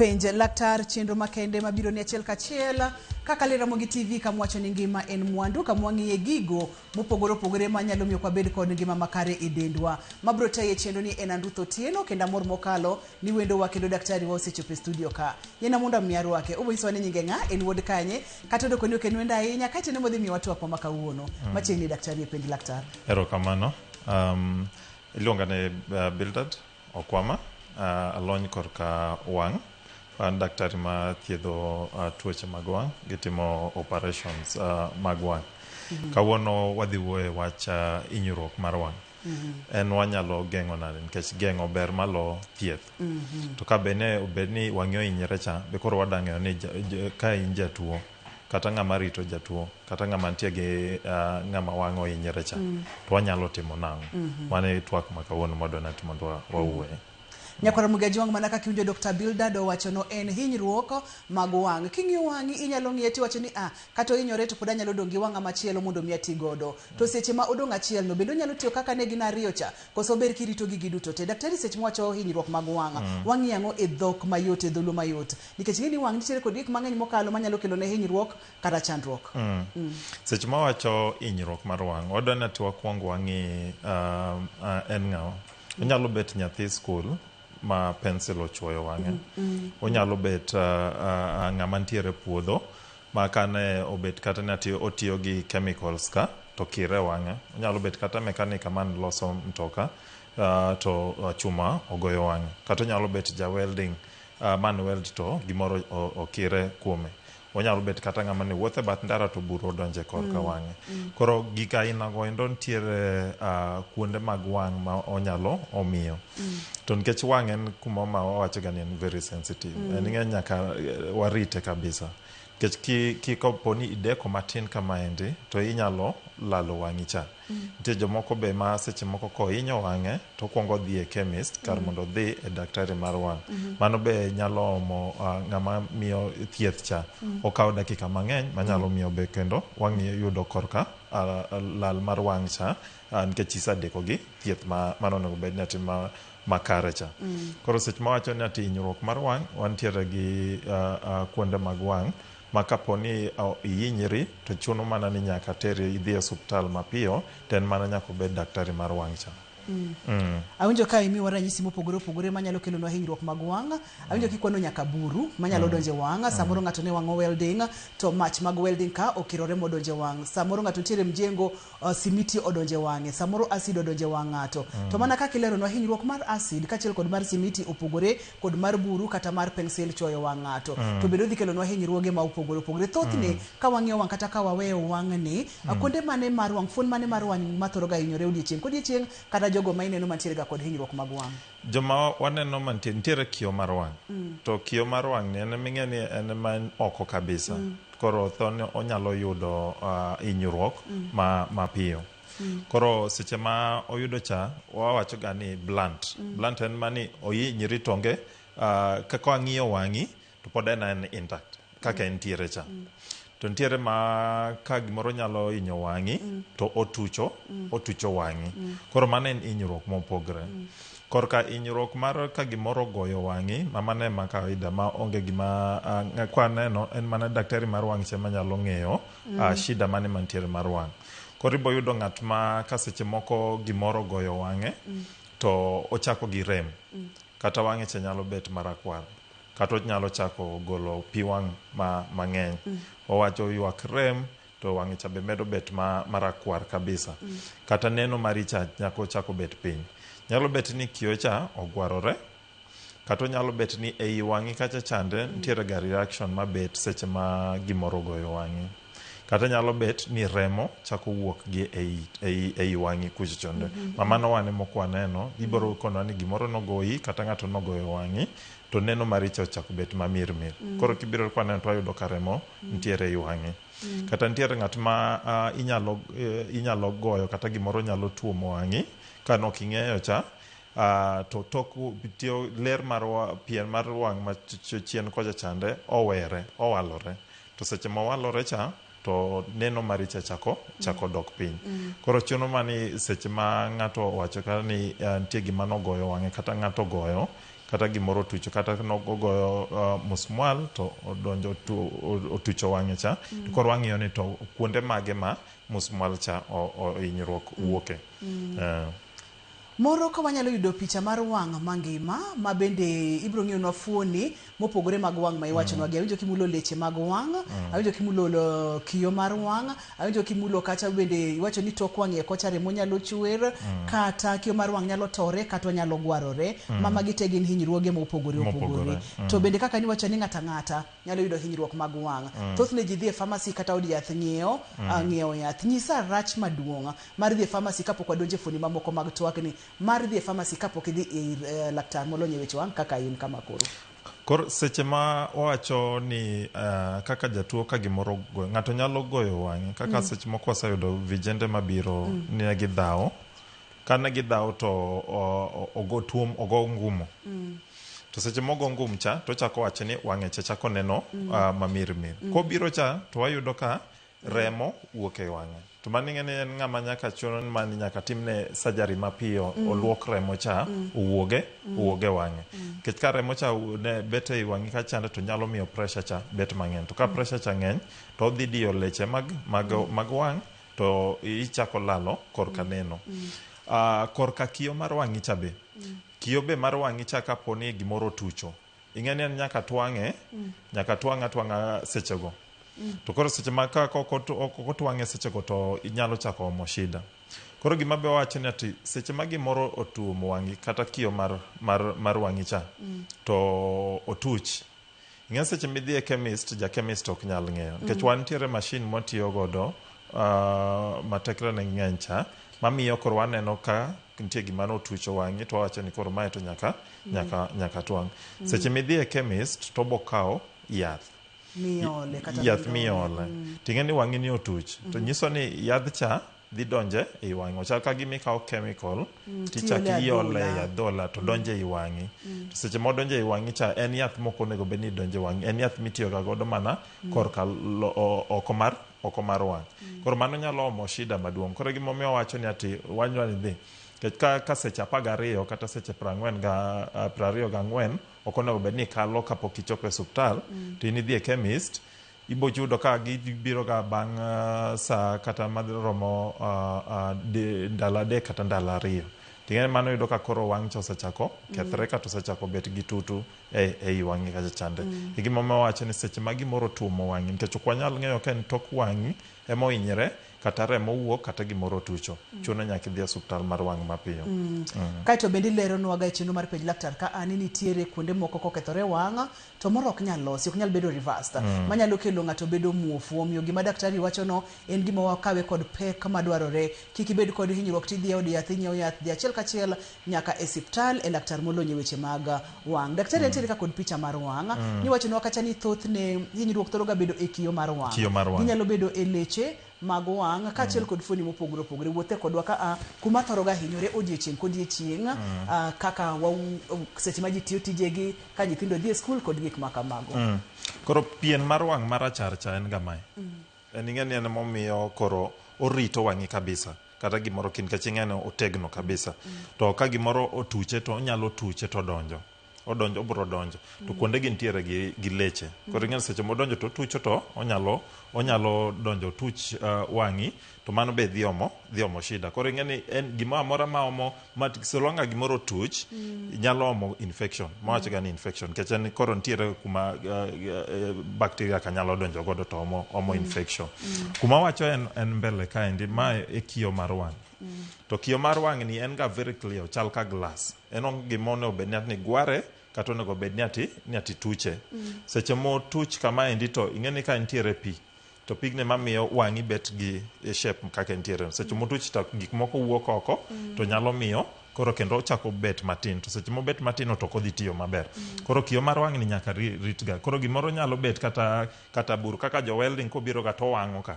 Penj laktar chenro makende mabiro ni achiel kachiel kaka le Ramogi TV kama wacho ni ngima en mwandu kama wang'iye gigo mopogore opogore manyalo miyo kwabed kod ngima makare e dendwa. Mabro tayi e chenro ni en Anruth Otieno kendo amor mokalo ni wendowa kendo daktari wa osechopo e studio ka. Yiena mondo omi arwake. Obo nyisowa ni nyinge ng'a, en wuod kanye, kata odoko ni ok en wendo ahinya, kaeto en ema odhi miyowa twak ma kawuono. Machiegni daktari e penj laktar. Erokamano. Iluonga ni Bildad Okwama, alony korka wang'. An daktari ma thiedho tuoche mag wang' gi timo operations mag wang'. Kawuono wadhi wuoyo e wach hinyruok mar wang'. En wanyalo geng'o nade nikech geng'o ber malo thieth. To ka bende obed ni wang'i ohinyre cha, be koro wada ng'eyo ni ka in jatuo kata ng'ama rito jatuo kata ng'ama nitie gi ng'ama wang'e ohinyre cha, to wanyalo timo nang'o? Mano e twak ma kawuono mwadwa ni mondo wawuoye. Nyakwar Ramogi Ajwang' mana kaka iwinjo Dr. Bildad owacho no en hinyruok mag wang'. King'iyo wang'i inyalo ng'iye tiwacho ni ah, kata ohinyore to pod anyalo dong' gi wang'a machielo mondo mi ati godo. To seche ma odong' achiel no bende onyalo tiyo kaka ne gin ariyo cha koso ber kirito gigi duto te. Daktari seche mwawacho hinyruok mag wang', wang'iyo ang'o e dhok mayot e dholuo mayot? Nikech ing'e ni wang' nitiere kod gik mang'eny mokalo manyalo kelo ne hinyruok kata chandruok. Seche ma wawacho hinyruok mar wang', wadwa ni ati wakwong wang'i en ng'awa. Onyalo bet nyathi skul ma pencil ochuoyo wang'e. Onyalo bet ng'ama nitiere puodho ma kane obet kata ni ati otiyo gi chemicals ka to kire wang'e. Onyalo bet kata mekanika man loso mtoka to chuma ogoyo wang'e. Kata onyalo bet ja welding man weld to gimoro okire kuome. Onyalo bet kata ng'ama ne wuotho e bath ndara to buru odonje korka wang'e. Koro gik aina go endo nitiere kuonde mag wang' ma onyalo omiyo. To nikech wang' en kuma ma wawacho ga ni en very sensitive. En ing'e nyaka warite kabisa. Nikech ki kopo ni ideko matin kamaendi to inyalo lalo wang'i cha. Nitie jomoko be ma seche moko kohinyo wang'e to okwongo odhi e chemist kar mondo odhi e daktari mar wang'. Mano be nyalo omo ng'ama miyo thieth cha. Okawo dakika mang'eny manyalo miyo be kendo wang'i yudo korka lal mar wang' cha nikech isedeko gi thieth ma mano onego bed ni ati makare cha. Koro seche ma wacho ni ati hinyruok mar wang', wantiere gi kuonde mag wang' ma kapo ni ihinyri to chuno mana ni nyaka teri idhi e osuptal mapiyo to en mana nyaka obed daktari mar wang' cha. Awinjo ka imiwa ranyisi mopogore opogore manyalo kelonwa hinyruok mag wang'. Awinjo kikwano nyaka buru manyalo donjo e wang'. Samoro ng'ato ne wang'o welding to mach mag welding ka okirore modonjo e wang'. Samoro ng'ato nitiere mjengo simiti odonjo e wang'e. Samoro acid odonjo e wang' ng'ato. To mana kaka ileronwa hinyruok mar acid kaachiel kod mar simiti opogore kod mar buru kata mar pensil chwoyo wang' ng'ato. To bende odhi kelonwa hinyruoge ma opogore opogore. Thothne ka wang'iyo wang' kata ka waweyo wang'ni, kuonde mane mar wang', fuon mane mar wang' mathoro ga hinyore odiechieng' kodiechieng' kata jogo ma ineno mantiere ga kod hinyruok mag wang'? Joma waneno mantie, nitiere kio mar wang'. To kio mar wang' ni en ming'e ni en ma en oko kabisa. Koro thone onyalo yudo hinyruok mapiyo. Koro seche ma oyudo cha, wawacho ga ni blunt. Blunt en mani ohinyri to onge, kaka wang'iyo wang'i to pod en en intact kaka entiere cha. To nitiere ma ka gimoro nyalo hinyo wang'i to otucho, otucho wang'i. Koro mano en hinyruok mopogre. Korka hinyruok mar ka gimoro ogoyo wang'i, ma mano ema kawaida ma onge gima kwaneno en mana daktari mar wang' cha ema nyalo ng'eyo shida mane mantiere mar wang'. Koro ibo yudo ng'at ma ka seche moko gimoro ogoyo wang'e to ochako gi rem. Kata wang'e cha nyalo bet marakwar. Kata onyalo chako golo pi wang' mang'eny. Owacho ywak rem to wang'e cha be medo bet marakwar kabisa. Kata neno mari cha nyako chako bet piny. Nyalo bet ni kio cha ogwarore, kata onyalo bet ni ei wang'i kacha chande nitiere ga reaction mabet seche ma gimoro ogoyo wang'i. Kata nyalo bet ni remo chako wuok gi ei wang'i kucho chonde. Ma mano wan ema ok waneno, gibiro konwa ni gimoro nogoyi kata ng'ato nogoyo wang'i to neno mari cha ochako bet mamir mir. Koro kibiro kwaneno to wayudo ka remo nitiere ei wang'i. Kata nitiere ng'at ma inyalo goyo kata gimoro nyalo tuomo wang'i ka nok ing'eyo cha to tok tiyo ler mar pien mar wang' ma chien kocha chande owere, owalore. To seche ma owalore cha to neno mari cha chako dok piny. Koro chuno ma ni seche ma ng'ato owacho kata ni nitie gima nogoyo wang'e kata ng'ato ogoyo, Kata gimoro otucho, kata nogoyo musmwal to odonjo otucho wang'e cha. To koro wang'iyo ni to kuonde mage ma musmwal cha hinyruok wuoke. Moro ka wanyalo yudo picha mar wang' mangima ma bende ibiro ng'iyonwa fuoni mopogore mag wang' ma iwachonwa gi. Awinjo kimulo leche mag wang', awinjo kimulo kiyo mar wang', awinjo kimulo kata bende iwacho ni tok wang' iye kocha remo nyalo chwer, kata kiyo mar wang' nyalo tore kata onyalo gwarore. Ma magi te gin hinyruoge mopogore opogore. To bende kaka niwacho ni ng'ato ang'ata nyalo yudo hinyruok mag wang'. Thothne ji dhi e pharmacy kata od yath ng'iewo ng'iewo yath. Nyisa rach maduong' mar dhi e pharmacy kapok wadonjo e fuoni mamoko mag twakni, mar dhi e pharmacy kapok idhi ir laktar molony e weche wang' kaka in kama koro. Koro seche ma wawacho ni kaka jatuo ka gimoro goyo, ng'ato nyalo goyo wang'e kaka seche moko waseyudo vijende mabiro ni ne gidhawo. Kane gidhawo to ogo tuom, ogo ngumo. To seche mogo ngum cha to ochako wacho ni wang'e cha chako neno mamirmir. Kobiro cha to wayudo ka remo wuok e wang'e. To mano ing'e ni en ng'ama nyaka chuno ni mani nyaka timne surgery mapiyo, oluok remo cha owuoge owuoge wang'e. Nikech ka remo cha ne bet ei wang'i ka chande to nyalo miyo pressure cha bet mang'eny. To ka pressure cha ng'eny to odhi diyo leche mag wang' to ichako lalo korka neno. Korka kiyo mar wang'i cha be. Kiyo be mar wang'i cha kapo ni gimoro otucho. Ing'e ni en nyaka twang'e, nyaka twang'e atwang'a sechego. To koro seche ma ka ok otwang'e sechego to inyalo chako omo shida. Koro gima be wawacho ni ati seche ma gimoro otuomo wang'i kata kiyo mar wang'i cha to otuch. Ing'e seche midhi e chemist, ja chemist ok nyal ng'eyo. Nikech wantiere machine mwatiyo godo ma tekre ne ng'eny cha, mamiyo koro waneno ka nitie gima notucho wang'i to wawacho ni koro mae to nyaka twang'. Seche midhi e chemist to obo kawo yath. Miole kata yath miole. Ting'e ni wang'i ni otuch. To nyiso ni yadh cha dhi donje ei wang'i. Ochal ka gima ikawo chemical tichako tiole iole adhola. E adhola to donjo ei wang'i. To seche modonjo ei wang'i cha en yath mok onego bed ni donjo e wang'i. En yath mitiyo ga godo mana korka oko mar wang'. Koro mano nyalo omo shida maduong'. Koro gimomiyo wawacho ni ati wanywa ni dhi. Nikech ka seche 12 kata seche 24 ok onego bed ni ikalo kapok ichopo e osuptal, to in idhi e chemist, ibo yudo ka gibiro ga bang' saa kata maromo ndalo 3 kata ndalo 2. Ting'e mano yudo ka koro wang' cha osechako kethre kata osechako bet gi tutu ei wang'i kacha chande. E gimomiyo wawacho ni seche ma gimoro otuomo wang'i, nikech ok wanyal ng'eyo ka en tok wang'i ema ohinyre, kata remo wuok, kata gimoro otucho. Chuno nyaka idhi e osuptal mar wang' mapiyo. Kaeto bende ileronwaga e chenro mar penj laktar ka ani nitiere kuonde moko kokethore wang' to moro ok nyal losi, ok nyal bedo reversed. Manyalo kelo ng'ato bedo muofu. Omiyo gima daktari wachono en gima wakawe kod pek madwarore. Kik ibed kod hinyruok tidhi e od yath inyiewo yath, dhi achiel kachiel nyaka e siptal e laktar molony e weche mag wang'. Daktari nitiere ka kod picha mar wang'. Niwachonwa kacha ni thothne hinyruok thoro ga bedo e kiyo mar wang'. Kiyo mar wang'. Ginyalo bedo e leche mag wang' kaachiel kod fuoni mopogore opogore. Wuothe kodwa ka a kuma thoro ga hinyore odiechieng' kodiechieng' kaka seche ma ji tiyo tijegi, ka nyithindo dhi e skul kod gik ma kamago. Koro pien mar wang' marachar cha en ga mae. En ing'e ni en emomiyo koro orito wang'i kabisa. Kata gimoro nikech ing'e ni otegno kabisa. To ka gimoro otuche to onyalo tuche to odonjo. Odonjo, obiro donjo. To kuonde gi nitiere gi leche. Koro ing'e ni seche modonjo to otucho to onyalo donjo otuch wang'i to mano be dhi omo shida. Koro ing'e ni en gimoro amora ma omo ma so long as gimoro otuch nyalo omo infection. Mawacho ga ni infection nikech en koro nitiere kuma bacteria ka nyalo donjo godo to omo infection. Kuma wacho en mbele kaendi mae e kiyo mar wang'. To kiyo mar wang' ni en ga very clear, ochal ka glass. En onge gima onego bed ni gware kata onego bed ni ati tuche. Seche motuch kamaendi to ing'e ni ka nitiere pi to pigni mamiyo wang'i bet gi shape kaka entiere. Seche motuch to gik moko wuok oko to nyalo miyo koro kendo ochako bet matin to seche mobet matin no to ok odhi tiyo maber. Koro kiyo mar wang' ni nyaka rit ga. Koro gimoro nyalo bet kata bur kaka jo welding kobiro ga to owang'o ka.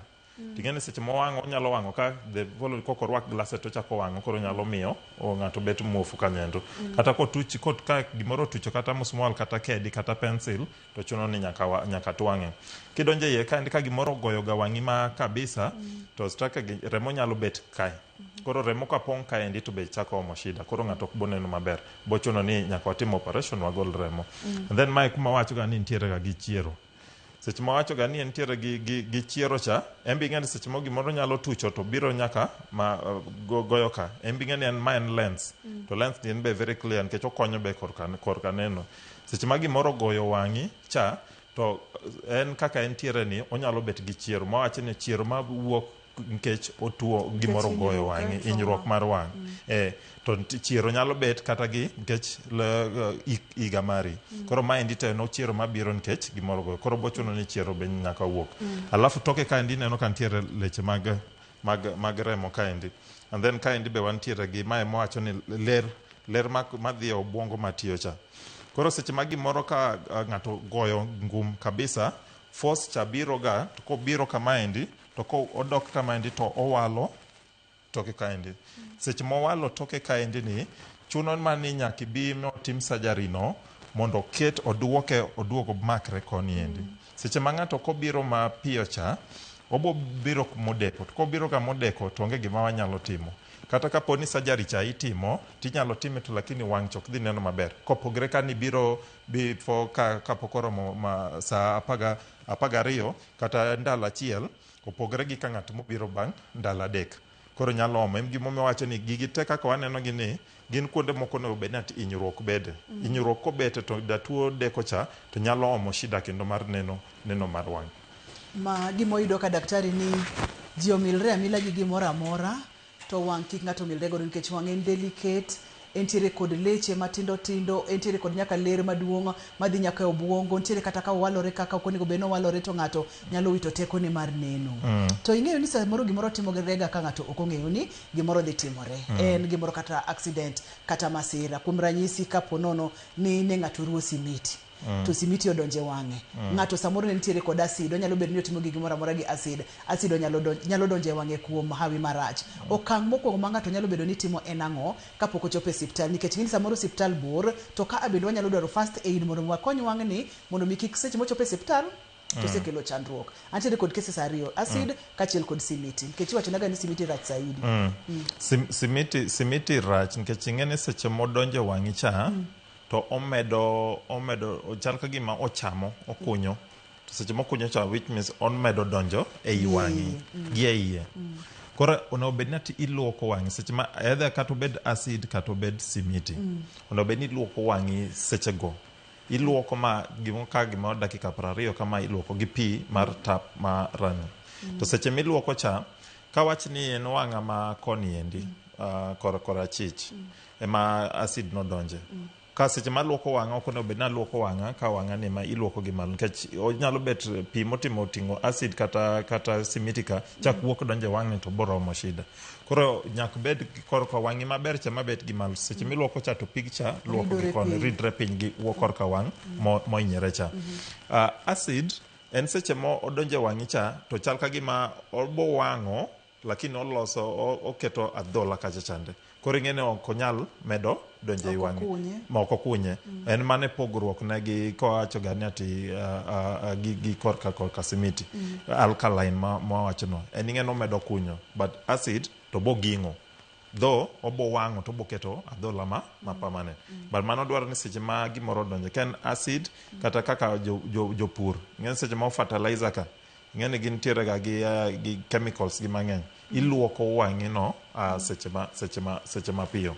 Ting'e ni seche mowang'o onyalo wang'o ka the kok orwak glasses to ochako wang'o koro nyalo miyo ng'ato bet muofu kanyo. Kata kotuch ka gimoro otucho kata musmwal kata kedi kata pencil to chuno ni nyaka twang'e. Kidonjo e iye kaendi ka gimoro ogoyo ga wang'i ma kabisa to structure gi remo nyalo bet kae. Koro remo kapong' kaendi to be chako omo shida. Koro ng'ato ok boneno maber. Bochuno ni nyaka watim operation wagol remo. And then mae kuma wacho ga ni nitiere ga gi chiero. Seche ma wacho ga ni entiere gi chiero cha, en be ing'e ni seche moko gimoro nyalo tucho to biro nyaka ma goyo ka. En be ing'e ni en ma en lens. To lens ni en be very clear nikech okonyo be korka neno. Seche ma gimoro ogoyo wang'i cha, to en kaka entiere ni onyalo bet gi chiero. Mawacho ni chiero ma wuok nikech otuo gimoro ogoyo wang'i, hinyruok mar wang'. To chiero nyalo bet kata gi nikech higa mari. Koro maendi to en chiero mabiro nikech gimoro ogoyo. Koro bochuno ni chiero be nyaka wuok. Alafu toke kaendi ineno ka nitiere leche mag remo kaendi. And then kaendi be wantiere gi mae mowacho ni ler madhi e obwongo matiyo cha. Koro seche ma gimoro ka ng'ato goyo ngum kabisa, force cha biro ga, to kobiro kamaendi, to ko odok kamaendi to owalo toke kaendi. Seche mowalo toke kaendi ni, chuno mana ni nyaka ibi motim surgery no mondo oket oduoke oduog omakre koni endi. Seche ma ng'ato kobiro mapiyo cha, obo biro modeko. To kobiro ga modeko to onge gima wanyalo timo. Kata kapo ni surgery cha itimo, tinyalo time to lakini wang' cha ok dhi neno maber. Kopogre ka nibiro before kapok oromo ma saa 12 kata ndalo achiel, opogre gi ka ng'at mobiro bang' ndalo 3. Koro nyalo omo. En gimomiyo wacho ni gigi te kaka waneno gi ni, gin kuonde moko onego bed ni ati hinyruok bede. Hinyruok kobete to jatuo deko cha, to nyalo omo shida kendo mar neno mar wang'. Ma gima oyudo ka daktari ni ji omilre amila gi gimoro amora, to wang' kik ng'ato milre godo nikech wang' en delicate, entiere kod leche matindo tindo, entiere kod nyaka ler maduong' madhi nyaka e obuongo, nitiere kata ka owalore kaka ok onego bed ni owalore to ng'ato nyalo wito tekone mar neno. To ing'eyo ni samoro gimoro timorega ka ng'ato ok ong'eyo ni gimoro dhi timore. En gimoro kata accident kata masira. Kuom ranyisi kapo nono ni ne ng'ato ruwo simiti. To simiti odonje wang'e. Ng'ato samoro ne nitiere kod acid, onyalo bedo ni otimo gi gimoro amora gi acid. Acid nyalo donjo e wang'e kuom hawi marach. Okang' mokwongo ma ng'ato nyalo bedo ni timo en ang'o kapok ochopo e osiptal, nikech ing'e ni samoro osiptal bor, to ka bende wanyalo dwaro first aid mondo wakony wang'ni mondo mi kik seche mochopo e osiptal to osekelo chandruok. Antiere kod cases ariyo, acid kaachiel kod simiti. Nikech iwacho naga ni simiti rach saidi. Simiti rach nikech ing'e ni seche modonjo e wang'i cha, to omedo chal ka gima ochamo, okunyo. To seche mokunyo cha, which means omedo donjo ei wang'i, gi e iye. Koro onego bed ni ati iluoko wang'i seche ma either kata obed acid kata obed simiti. Onego bed ni iluoko wang'i seche go. Iluoko ma gimo ka gimo dakika 20 kama iluoko gi pi mar tap ma running. To seche miluoko cha, kawach ni en wang'a ma koni endi, korachich, ema acid nodonje. Ka seche maluoko wang'a, ok onego bed ni aluoko wang'a ka wang'a ni ma iluoko gi malo, nikech onyalo bet pi motimo ting'o acid kata simiti ka chak wuok donjo e wang'ni to boromo shida. Koro nyaka bed korka wang'i maber cha mabet gi malo. Seche miluoko cha to pig cha luoko gi koni, ridre piny gi wuok korka wang' mohinyore cha. Acid en seche mo odonjo e wang'i cha to chal ka gima obo wang'o, lakini oloso oketo adhola kacha chande. Koro ing'e ni ok onyal medo donjo ei wang'i. Ma ok okunye. En mane pogruok ne gi kowacho ga ni ati gi korka simiti. Alkaline ma wawacho no. En ing'e ni omedo kunyo, but acid to bo ging'o. Though obo wang'o to obo keto adhola ma permanent. But mano dwaro ni seche ma gimoro odonjo, ka en acid kata kaka jopur, ing'e ni seche ma fertilizer ka, ing'e ni gintiere ga gi chemicals gi mang'eny. Iluoko wang'i no seche ma piyo.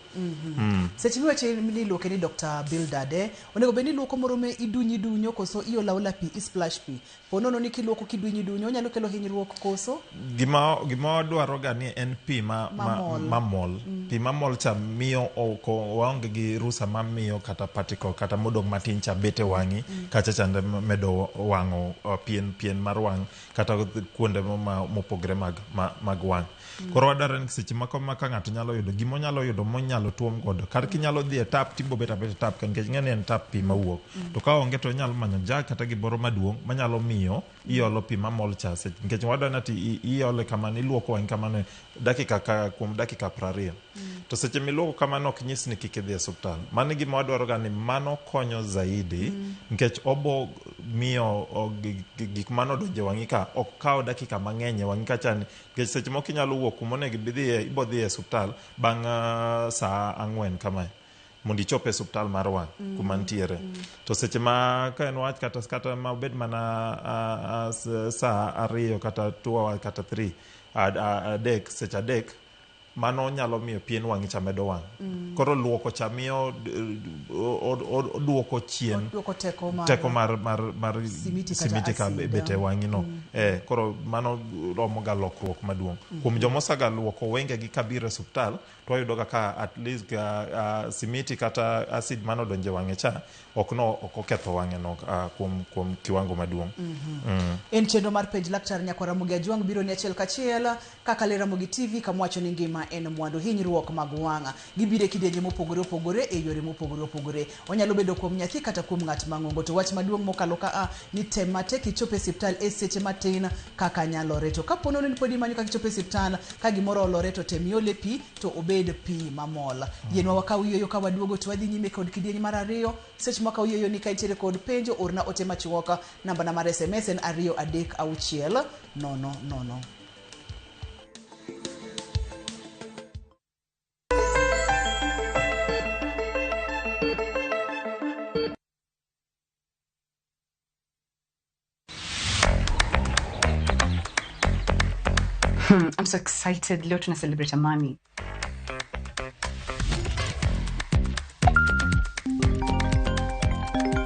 Seche miwacho ni iluoke ni Dr. Bildad, onego bed ni iluoko moro me idunyo idunyo koso iolo aola pi, i splash pi. Po nono ni kiluoko kidunyo idunyo onyalo kelo hinyruok koso? Gima wadwaro ga ni en pi mamol. Mamol. Pi mamol cha miyo ok waonge gi rusa mamiyo kata particle kata modong' matin cha bet e wang'i, kacha chande medo wang'o pien mar wang' kata kuonde mopogre mag wang'. Koro wadwaro ni seche moko ma ka ng'ato nyalo yudo gima onyalo yudo monyalo tuom godo, kata kinyalo dhi e tap tibo bet abeta e tap nikech ing'e ni en tap pi mawuok. To ka onge to inyalo manyo jug kata gimoro maduong' manyalo miyo iolo pi mamol cha seche, nikech wadwaro ni ati iole kamano, iluoko wang'i kamano dakika ka kuom dakika 20. To seche miluoko kamano ok nyis ni kik idhi e osiptal. Mano e gima wadwaro ga ni mano konyo zaidi, nikech obo miyo gik manodonjo e wang'i ka ok kaw dakika mang'eny e wang'i kacha nikech seche moko inyalo wuok kuma onego ibidhiye ibo dhi e osiptal bang' saa 4 kamae mondo ichop e osiptal mar wang' kuma nitiere. To seche ma ka en wach kata ma obed mana saa 2 kata 2 hours kata 3 adek, seche 3 mano nyalo miyo pien wang'i cha medo wang'. Koro luoko cha miyo oduoko chien teko mar simiti ka bet e wang'i no. Koro mano romo ga lokruok maduong'. Kuom joma osega luoko wengegi kabiro e osiptal, to wayudo ga ka at least simiti kata acid manodonjo e wang'e cha ok oketho wang'e no kuom kiwango maduong'. En chenro mar Penj Laktar Nyakwar Ramogi Ajwang' biro ni achiel kachiel kaka le Ramogi TV kamwacho ni ngima en mwandu. Hinyruok mag wang' gibiro e kidienje mopogore opogore e yore mopogore opogore. Onyalo bedo kuom nyathi kata kuom ng'at mang'ongo. To wach maduong' mokalo ka ni tem matek ichop e osiptal e seche matin kaka nyalore. To kapo ni pod imanyo kaka ichopo e osiptal ka gimoro olore to tem iole pi to obed pi mamol. Yienwa wakaw yueyo ka waduogo to wadhi nyime kod kidieny mar 2. Seche ma wakaw yueyo ni ka intiere kod penjo orna ote machuok. Namba na mar SMS en 2 3 6 0 0. I'm so excited. Leo tuna celebrate Amani.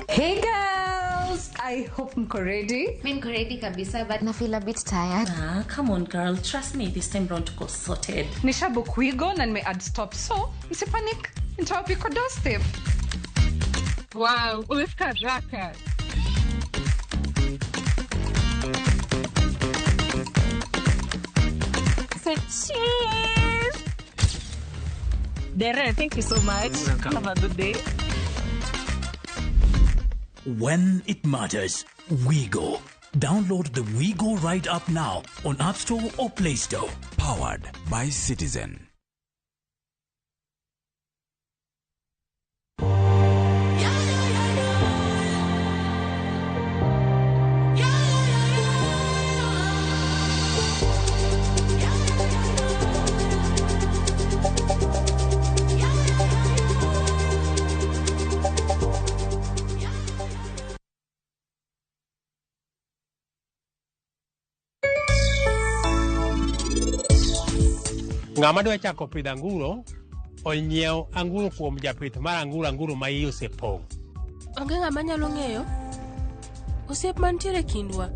Hey girls, I hope mko ready. Mimi niko ready kabisa, but I feel a bit tired. Come on girl, trust me, this time round tuko sorted. Nishabook Wigo na nime add stop, so msipanic. Nitawapika doorstep. Wow, umefika haraka. Say cheers. Dere, thank you so much. Have a good day. When it matters, WeGo. Download the WeGo Ride app now on App Store or Play Store. Powered by Citizen. Ng'ama dwa chako pidho anguro, onyiew anguro kuom japith mar anguro, anguro ma iye osepong'. Onge ng'ama nyalo ng'eyo osiep mantiere e kindwa.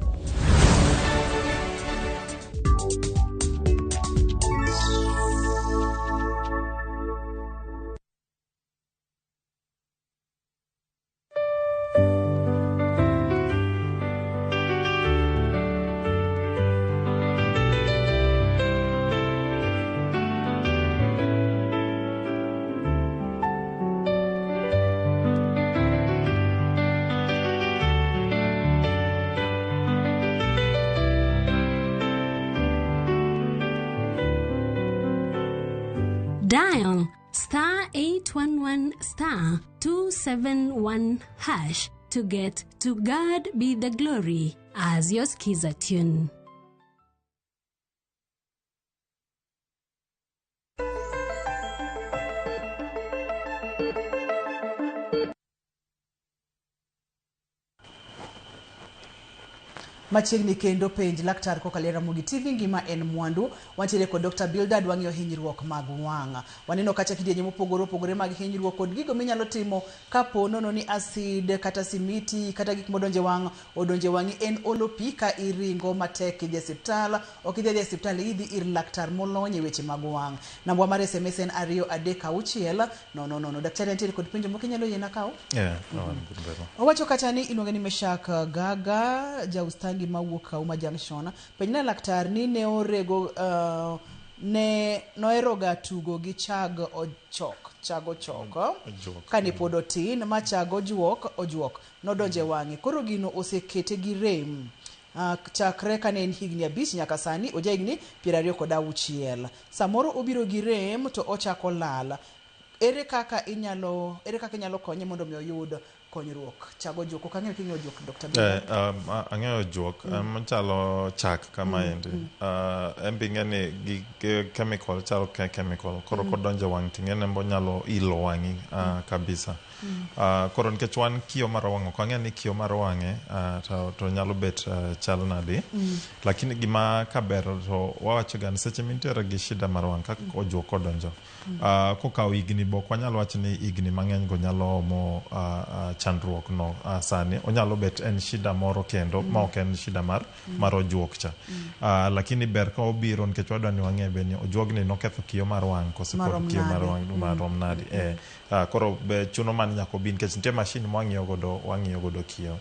Dial star 811 star 271 hash to get To God Be the Glory as your Skiza tune. Machiegni kendo Penj Laktar kokalo e Ramogi TV ngima en mwandu. Wantiere kod Dr. Bildad wang'iyo hinyruok mag wang'. Waneno kacha kidienje mopogore opogore mag hinyruok kod gigo minyalo timo kapo nono ni acid kata simiti kata gik modonje wang' odonje wang'i en olo pi ka iringo matek idhi e osiptal. Ok idhi e osiptal, idhi ir laktar molony e weche mag wang'. Namba mar SMS en 2 3 6 0 0. Daktari nitiere kod penjo moko inyalo yiena kawo? Yeah, no, Owacho kacha ni iluonge ni Meshak Gaga jaustangi mawuok Kauma Junction. Penjna laktar ni ne orego ne noheroga tugo gi chag ochok, chag ochok kane pod otin ma chag ojuok nodonjo e wang'e. Koro gino osekete gi rem. Chakre kane en higni 5 nyaka sani oja higni 26. Samoro obiro gi rem to ochako lal. Ere kaka inyalo, ere kaka inyalo konye mondo mi oyud konyruok? Chago juok, ok ang'eyo king'eyo juok, Dr. Bernard. Ang'eyo juok, machalo chak kamaendi. En be ing'e ni gi chemical chalo ka chemical. Koro kodonjo e wang' ting'e ni onyalo ilo wang'i kabisa. Koro nikech wan kio mar wang' ok wang'e ni kio mar wang'e to nyalo bet chal nadi. Lakini gima kaber to wawacho ga ni seche mintiere gi shida mar wang' kaka ojuok kodonjo. Kokawo higni be ok wanyal wacho ni higni mang'eny go nyalo omo chandruok no sani. Onyalo bet en shida moro kendo ma ok en shida mar ojuok cha. Lakini ber ka obiro nikech wadwa ni wang'e be ni ojuogni noketho kio mar wang' koso pod Marom kio mar nade? wang' marom nade. Koro be chuno mana nyaka obi nikech nitie machine mwang'iyo godo, wang'iyo godo kio.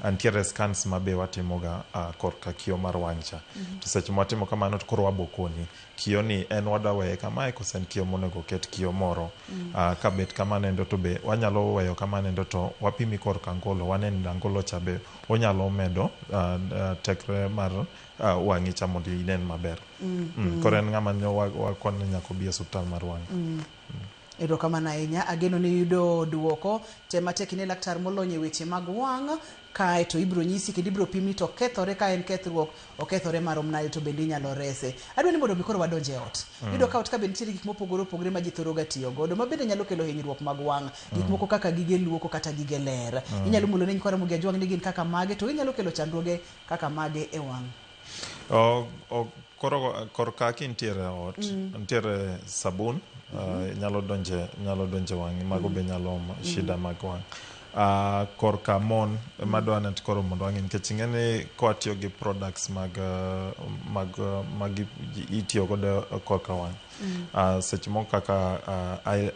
Nitiere scans ma be watimoga korka kio mar wang' cha. To seche mwatimo kamano to koro wabokoni kio ni en wadwa weye kamae koso en kio monego ket kio moro. Kabet kamano endo to be wanyalo weyo kamano endo to wapimi korka angolo, wane ni angolo cha be onyalo medo tekre mar wang'i cha mondo inen maber. Koro en ng'ama ne wakone ni nyaka obi e osiptal mar wang'. Erokamano ahinya, ageno ni iyudo duoko. Tem matek ine laktar molony e weche mag wang', kae to ibiro nyisi kendo ibiro pimni to kethore ka en kethruok, okethore marom nade to bende inyalo rese. Adwa ni mondo mi koro wadonj e ot. Iyudo ka ot ka be nitiere gik mopogore opogore ma ji thoro ga tiyo godo, ma bende nyalo kelo hinyruok mag wang'. Gik moko kaka gige luoko kata gige ler. Inyalo mulo ne nyikwa Ramogi Ajwang' ni gin kaka mage to ginyalo kelo chandruoge kaka mage e wang'. Koro korka kintiere e ot, nitiere sabun, nyalo donje wang'i, mago be nyalo omo shida mag wang'. Korka mon ema dwa ni koro mondo wang'e nikech ing'e ni kwatiyo gi products mag itiyo godo korka wang'. Seche moko kaka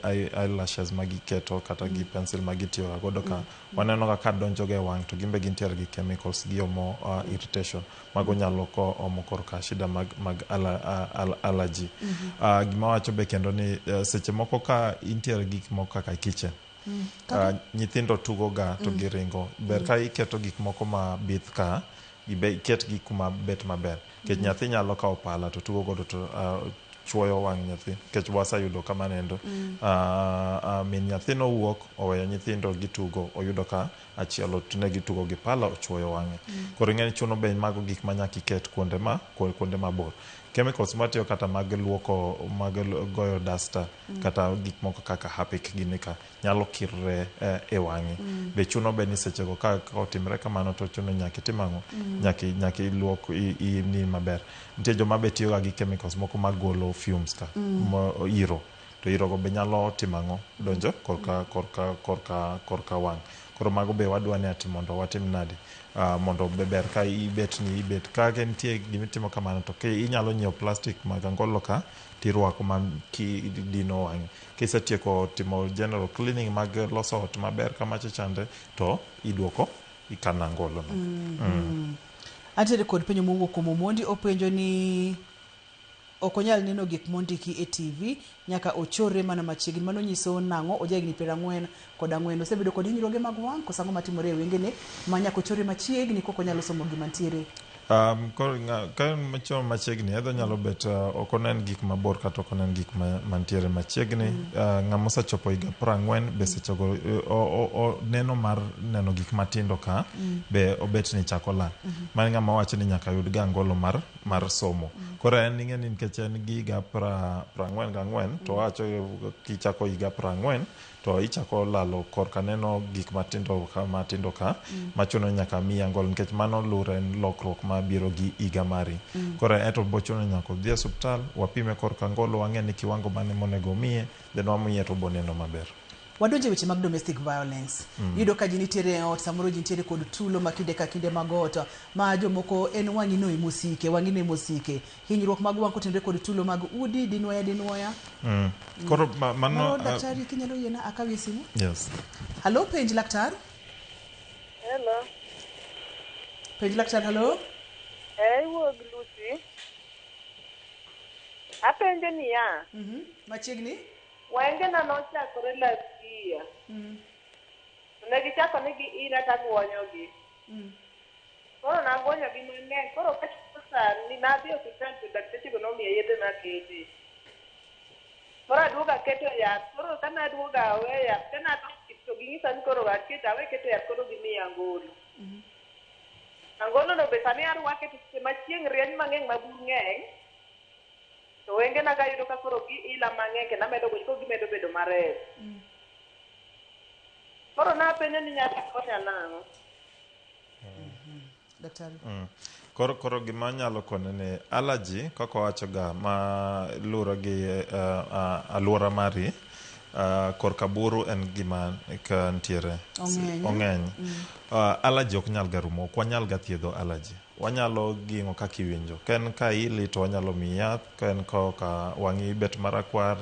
eyelashes magiketo kata gi pencil magitiyo godo ka waneno ga ka donjo ga e wang' to gin be gintiere gi chemicals giomo irritation mago nyalo ko omo korka shida mag allergy. Gima wacho be kendo ni seche moko ka intiere gik moko kaka kitchen, nyithindo tugo ga to giringo. Ber ka iketo gik moko mabith ka, iket gi kuma bet maber. Nikech nyathi nyalo kawo pala to tugo godo to chuoyo wang' nyathi. Nikech waseyudo kamano endo. Min nyathi nowuok oweyo nyithindo gitugo, oyudo ka achiel ne gitugo gi pala ochuoyo wang'e. Koro ing'e ni chuno be mago gik ma nyaka iket kuonde mabor. Chemicals matiyo kata mag luoko, mag goyo duster, kata gik moko kaka Harpic gini ka nyalo kirre e wang'i. Be chuno be ni sechego ka otimre kamano to chuno nyaka itim ang'o? Nyaka iluok ni maber. Nitie joma be tiyoga gi chemicals moko magolo fumes ka, iro. To iro go be nyalo timo ang'o? Donjo korka wang'. Koro mago be wadwa ni ati mondo watim nade? Mondo be ber ka ibet ni ibet ka nitie gimitimo kamano to inyalo nyiewo plastic mag angolo ka tirwako ma dino wang'i. Kisetieko timo general cleaning mag loso ot maber kamacha chande to iduoko ikano angolo no. Antiere kod penjo mowuok kuom Omondi, openjo ni ok onyal neno gik mondiki e TV, nyaka ochorre mana machiegni. Mano nyiso nang'o? Oja higni 44. Osebedo kod hinyruoge mag wang' koso ang'o matimore e wengene ma nyaka ochorre machiegni kok onyalo somo gima ntiere? Koro ka chomo machiegni, edho nyalo bet ok onen gik mabor kata ok onen gik mantiere machiegni. Ng'ama osechopo higa 40 be sechego neno mar neno gik matindo ka be obet ni chako lal. Mano ng'ama wacho ni nyaka yud ga angolo mar somo. Koro en ing'e ni nikech en gi higa 44 to wacho kichako higa 40 to ichako lalo korka neno gik matindo ka matindo ka machuno nyaka miyi angolo nikech mano lure en lokruok mabiro gi higa mari. Koro ento bochuno nyaka odhi e osiptal wapime korka angolo wang'e ni kiwango mane monego omiye then wamiye to oboneno maber. Wadonje weche mag domestic violence. Iyudo ka ji nitiere e ot, samoro ji nitiere kod tulo ma kinde ka kinde mag ot, ma jomoko en wang'i no emosike, wang'i no emosike. Hinyruok mag wang' kotenore kod tulo mag udi, dinwoya dinwoya. Koro mano daktari kinyalo yiena akawie simu? Yes. Hello, penj laktar. Hello. Penj laktar, hello. Iwuog Lucy. Apenjo niya. Machiegni? Wengena nochakore last year. Ne gichako ni giira taguonyogi. Koro naguonyogi mang'eny. Koro kachopo sani nadhi e osiptal to daktechego nomiya yedhe makete. Koro aduogo aketo yath. Koro kane aduogo awe yath, kane adok to ging'isa ni koro aket awe keto yath koro gimiya angolo. Angolo no be sani arwake to seche ma chieng' rieny mang'eny ma buru ng'eny, to wengena ka yudo ka koro giila mang'eny kendo amedo gocho koro gimedo bedo marer. Koro napenjo ni nyaka konya nang'o? Daktari. Koro gima anyalo kone ni allergy kaka wawacho ga ma luwore gi aluora mari, korka buru en gima ka ntiere Ong'eny. ong'eny. Allergy ok nyal ga rumo, ok wanyal ga thiedho allergy. Wanyalo ging'o kaka iwinjo. Ka en ka ili to wanyalo miyi yath, ka en ka wang'i bet marakwar,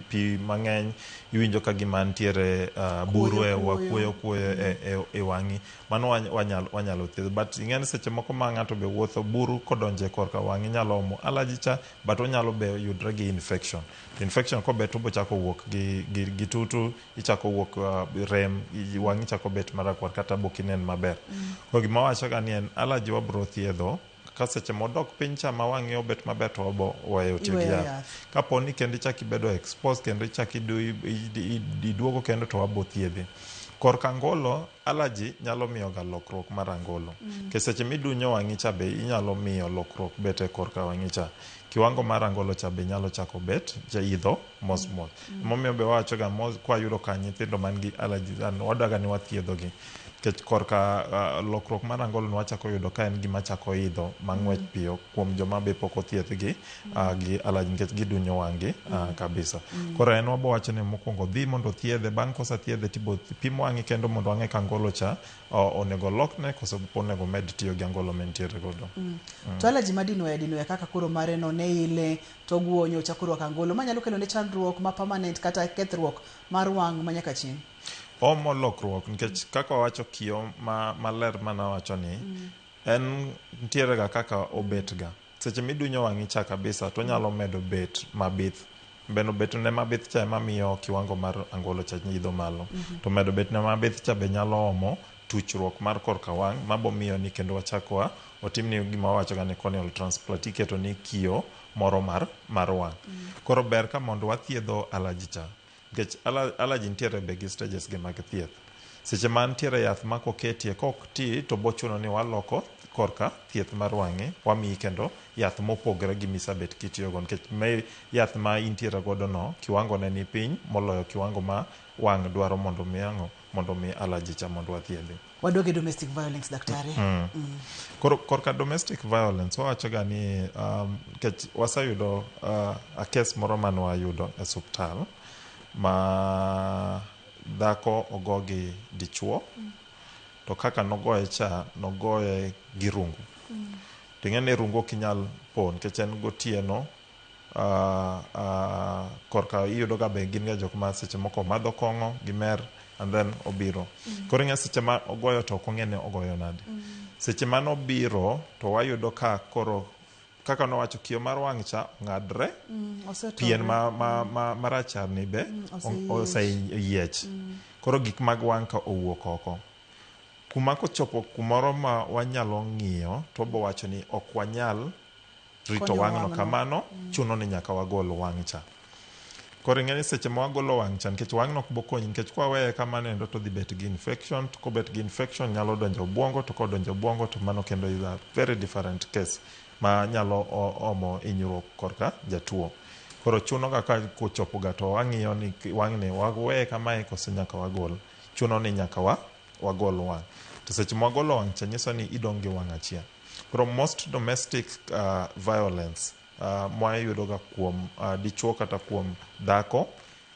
pi mang'eny, iwinjo ka gima ntiere buru e Kuoyo, kuoyo kuoyo e wang'i. Mano wanyalo thiedho. But ing'e ni seche moko ma ng'ato be wuotho buru kodonjo e korka wang'i nyalo omo allergy cha, but onyalo be yudre gi infection. Infection kobet to bochako wuok gi tutu, ichako wuok rem, wang'i chako bet marakwar kata bok inen maber. Koro gima wawacho ga ni en allergy wabro thiedho, ka seche modok piny cha ma wang'i obet maber to wabo weyo tiyo gi Iweyo yath. yath. Kapo ni kendo ichako ibedo exposed kendo ichako iduogo kendo to wabo thiedhi. Korka angolo, allergy nyalo miyo ga lokruok mar angolo. Nikech seche midunyo wang'i cha be inyalo miyo lokruok bet e korka wang'i cha. Kiwango mar angolo cha be nyalo chako bet cha idho mos mos. Emomiyo be wawacho ga mos kwayudo ka nyithindo man gi allergy wadwaga ni wathiedho gi. Nikech korka lokruok mar angolo no wachako yudo ka en gima chako idho mang'wech piyo kuom joma be pok othiedh gi gi allergy nikech gidunyo wang'gi kabisa. Koro en wabo wacho ni mokwongo dhi mondo othiedhe, bang' kosethiedhe tibo pim wang'i kendo mondo wang'e ka angolo cha onego lokne koso onego med tiyo gi angolo mantiere godo. To allergy ma dinwoya dinwoya kaka koro mare no ne ile to guonyo ochako rwako angolo manyalo kelo ne chandruok ma permanent kata kethruok mar wang' ma nyaka chieng'. Omo lokruok nikech kaka wawacho kio maler manawacho ni en ntiere ga kaka obet ga. Seche midunyo wang'i cha kabisa to onyalo medo bet mabith. Bende bet ne mabith cha ema miyo kiwango mar angolo cha idho malo. To medo bet ne mabith cha be nyalo omo tuchruok mar korka wang' mabo miyo ni kendo wachak wa otimni gima wawacho ga ni corneal transplant, iketo ni kio moro mar wang'. Koro ber ka mondo wathiedho allergy cha. Nikech allergy nitiere be gi stages ge mag thieth. Seche ma nitiere yath ma koketie kok ti to bochuno ni waloko korka thieth mar wang'i, wamiyi kendo yath mopogre gi misabet kitiyogo nikech yath ma intiere godo no kiwango ne ni piny moloyo kiwango ma wang' dwaro mondo mi ang'o mondo mi allergy cha mondo wathiedhi. Waduoge domestic violence, daktari. Koro korka domestic violence wawacho ga ni nikech waseyudo a case moro mane wayudo e osuptal ma dhako ogo gi dichuo to kaka nogoye cha nogoye gi rungu. To ing'e ni rungu ok inyal po nikech en gotieno, korka iyudo ga be gin ga jok ma seche moko madho kong'o gimer and then obiro. Koro ing'e seche ma ogoyo to ok ong'e ni ogoyo nade. Seche manobiro to wayudo ka koro kaka nowacho kio mar wang' cha ong'adre, pien marachar ni be oseyiech. Koro gik mag wang' ka owuok oko. Kuma kochopo kumoro ma wanyalo ng'iyo to wabo wacho ni ok wanyal rito wang'no kamano, chuno ni nyaka wagol wang' cha. Koro ing'e ni seche ma wagolo wang' cha nikech wang'no ok bo konyi nikech kwaweye kamano endo to dhi bet gi infection, to kobet gi infection nyalo donjo obwongo, to kodonjo obwongo to mano kendo is a very different case ma nyalo omo hinyruok korka jatuo. Koro chuno ga ka kochopo ga to wang'iyo ni wang'ni waweye kamae koso nyaka wagol. Chuno ni nyaka wagol wang'. To seche ma wagolo wang' cha nyiso ni idong' gi wang' achiel. Koro most domestic violence mwayudo ga kuom dichuo kata kuom dhako,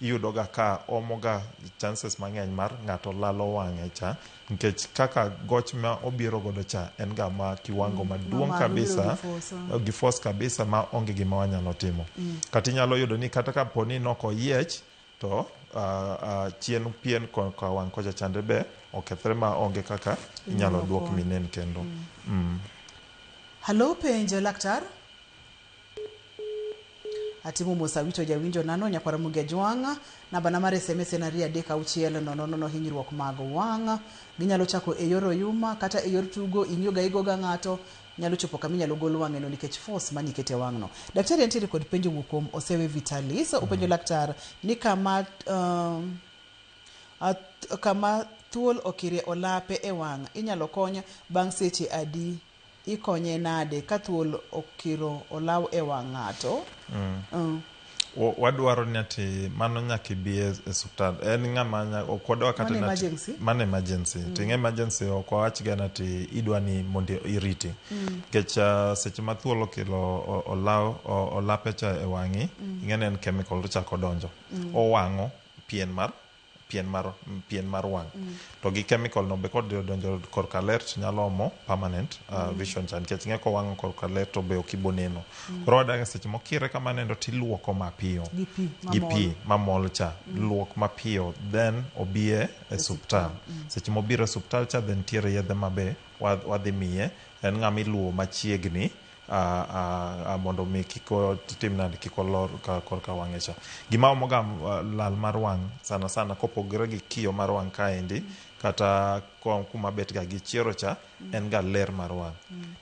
iyudo ga ka omo ga chances mang'eny mar ng'ato lalo wang'e cha nikech kaka goch ma obiro godo cha en ga ma kiwango maduong' kabisa, gi force kabisa ma onge gima wanyalo timo. Kata inyalo yudo ni kata kapo ni nok oyiech to chien pien ka wang' kocha chande be okethre ma onge kaka inyalo duok minen kendo. Halo, penjo laktar. Atimo mos awito jawinjo nano nyakwara Mugia Jwang'. Namba na mar SMS en 236 00. Hinyruok mag wang' ginyalo chako e yor oyuma kata e yor tugo, ing'iyo ga igoga ng'ato Nyalo chopo kama inyalo gol wang'eno nikech force manikete wang'no. Daktari antiere kod penjo wuok kuom Osewe Vitalis. Openjo laktar ni kama kama thuol okirie olape e wang' inyalo kony bang' seche adi? Ikonye nade ka thuol okiro olaw e wang' ng'ato? Wadwaro ni ati mano nyaka ibi e osiptal. En ng'ama ok wadwa kata Mano emergency? Mano emergency. To ing'e emergency ok wawach ga ni ati idwa ni mondo iriti. Nikech seche ma thuol okelo olaw olape cha e wang'i, ing'e ni en chemical to chako donjo. Owang'o pien mar wang'. To gi chemical no be kodonjo korka ler to nyalo omo permanent vision cha, nikech ing'e kowang'o korka ler to be ok ibo neno. Koro wadaga seche mokire kama nendo tiluoko mapiyo gi pi mamol cha, luok mapiyo then obi e osiptal. Seche mobiro e osiptal cha then nitiere yedhe mabe wadhi miye. En ng'ama iluwo machiegni mondo mi kik otim nade, kik olor korka wang'e cha. Gima omo ga lal mar wang' sana sana kopogore gi kiyo mar wang' kaendi, kata kuma bet ga gi chiero cha, en ga ler mar wang'.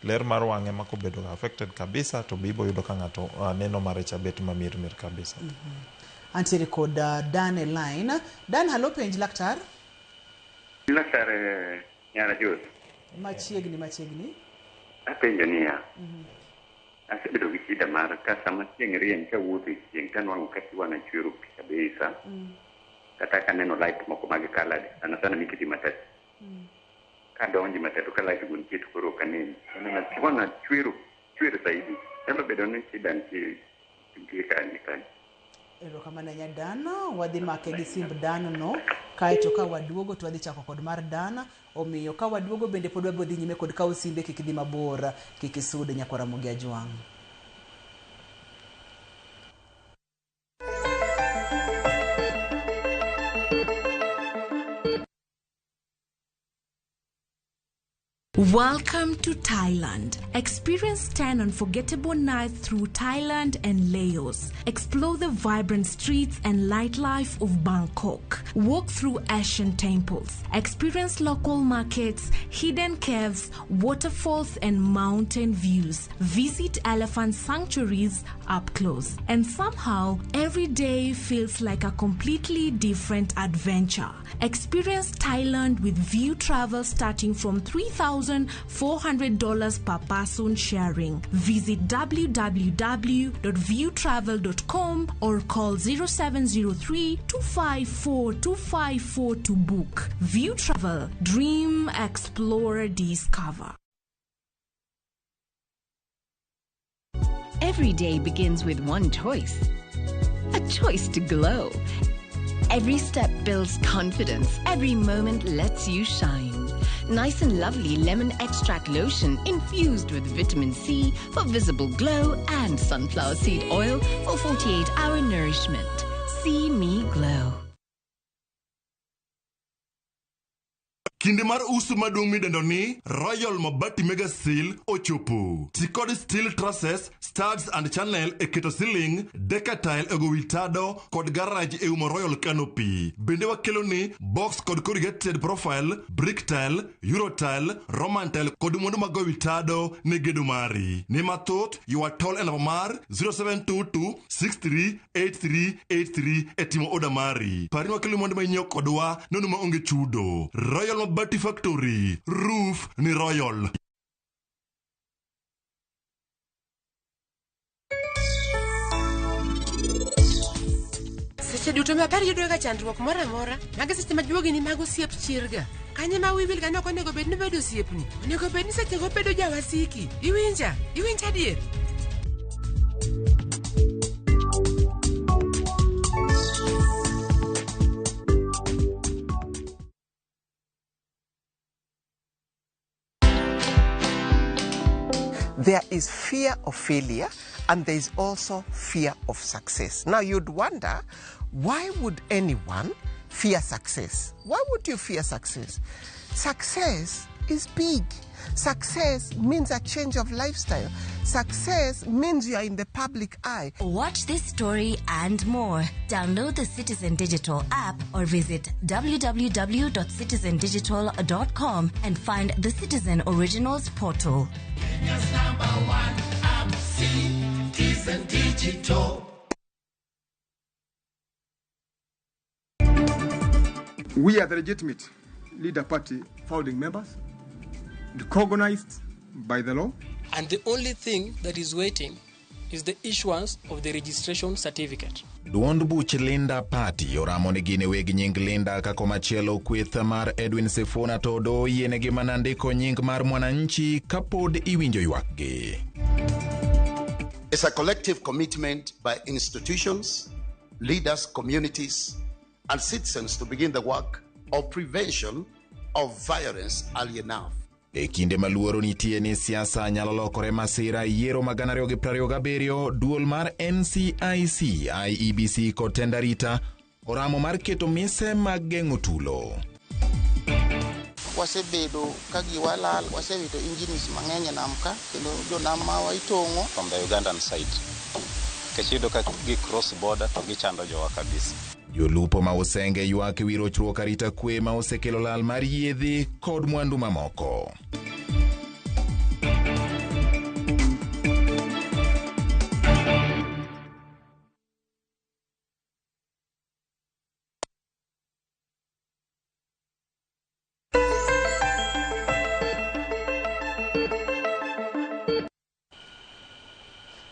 Ler mar wang' ema kobedo ga affected kabisa to be ibo yudo ka ng'ato neno mare cha bet mamirmir kabisa. Antiere kod Dan e line. Dan, halo, penj laktar. Laktar Nyara Jose. Machiegni machiegni. Apenjo niya, asebedo gi shida mar ka sama chieng' rieny kawuotho e chieng' tanwang'o ka wang'a chwero pi kabisa. Kata kaneno light moko mag colored, sana sana mikete matatu. Kadonjo matatu ka light go nitie to koro ok anen. Aneno pi wang'a chwero saidi. Nyalo bedo ni shida nitie kanye kanye. Erokamano ahinya Dan. Wadhi make gi simb Dan no, kaeto ka waduogo to wadhi chako kod mar Dan. Omiyo ka waduogo bende pod wabiro dhi nyime kod kawo simbe, kik idhi mabor, kik isud nyakwar Ramogi Ajwang'. Welcome to Thailand. Experience 10 unforgettable nights through Thailand and Laos. Explore the vibrant streets and nightlife of Bangkok. Walk through ancient temples. Experience local markets, hidden caves, waterfalls, and mountain views. Visit elephant sanctuaries up close. And somehow, every day feels like a completely different adventure. Experience Thailand with View Travel starting from $3,400 per person sharing. Visit www.viewtravel.com or call 0703 254 254 to book. View Travel. Dream, explore, discover. Every day begins with one choice. A choice to glow. Every step builds confidence. Every moment lets you shine. Nice and Lovely Lemon Extract Lotion infused with vitamin C for visible glow and sunflower seed oil for 48-hour nourishment. See me glow. Kinde mar uso maduong' midendo ni Royal Mabati Mega Sale ochopo. Ti kod steel trusses, studs and channel e keto ceiling, decatile e go wi tado kod garage e umo Royal Canopy. Bende wakelo ni box kod corrugated profile, brick tile, euro tile, roman tile kod mwandu mag go wi tado ne gedo mari. Ne mathoth ywa tol e namba mar 0722 638383 e timo oda mari. Par ni wakelo mwandu ma inyiewo kodwa nono maonge chudo. Royal Mabati Factory, roof ni Royal. Seche duto ma apar yudo ga chandruok moro amora, mago seche ma juogini mag osiep chirga. Kanye ma wiwil ga ni ok onego bed ni obedo osiepni. Onego bed ni sechego obedo jawasiki. Iwinja? Iwinja adier? There is fear of failure and there is also fear of success. Now you'd wonder, why would anyone fear success? Why would you fear success? Success is big. Success means a change of lifestyle. Success means you are in the public eye. Watch this story and more. Download the Citizen Digital app or visit www.citizendigital.com and find the Citizen Originals portal. Kenya's number one app, Citizen Digital. We are the legitimate leader party founding members, recognized by the law. And the only thing that is waiting is the issuance of the registration certificate. Duond buch Linda Party oramo ni gin e weg nying Linda ka komachielo kweth mar Edwin Sifuna to doho oyienegi mana ndiko nying mar Mwananchi kapod iwinjo ywakgi. It's a collective commitment by institutions, leaders, communities, and citizens to begin the work of prevention of violence early enough. E kinde ma luoro nitie ni siasa nyalo lokore masira e yiero mag 2027, duol mar NCIC, IEBC kod tend arita oramo mar keto mise mag geng'o tulo. Wasebedo ka giwa lal, wasewito engineers mang'eny e nam ka kendo jonam mawa itong'o. From the Ugandan side. Nikech iyudo ka gi cross border to gichando jowa kabisa. Jolupo ma Usenge ywak ewi rochruok arita kwe ma osekelo lal mar yiedhi kod mwandu mamoko.